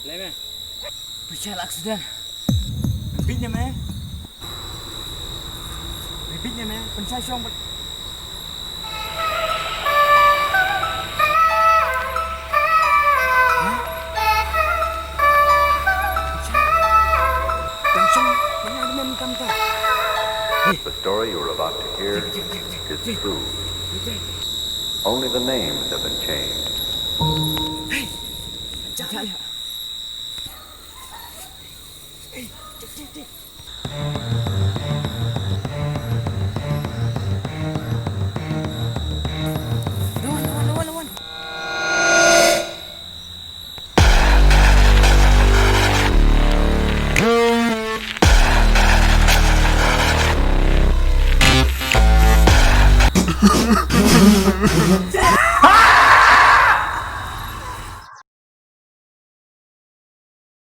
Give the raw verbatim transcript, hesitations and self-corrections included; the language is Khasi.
Lei me. Pyrshah la accident. Bit ne me. Bit ne me. Pyrshah shong. The story you're about to hear is true. Only the names have been changed.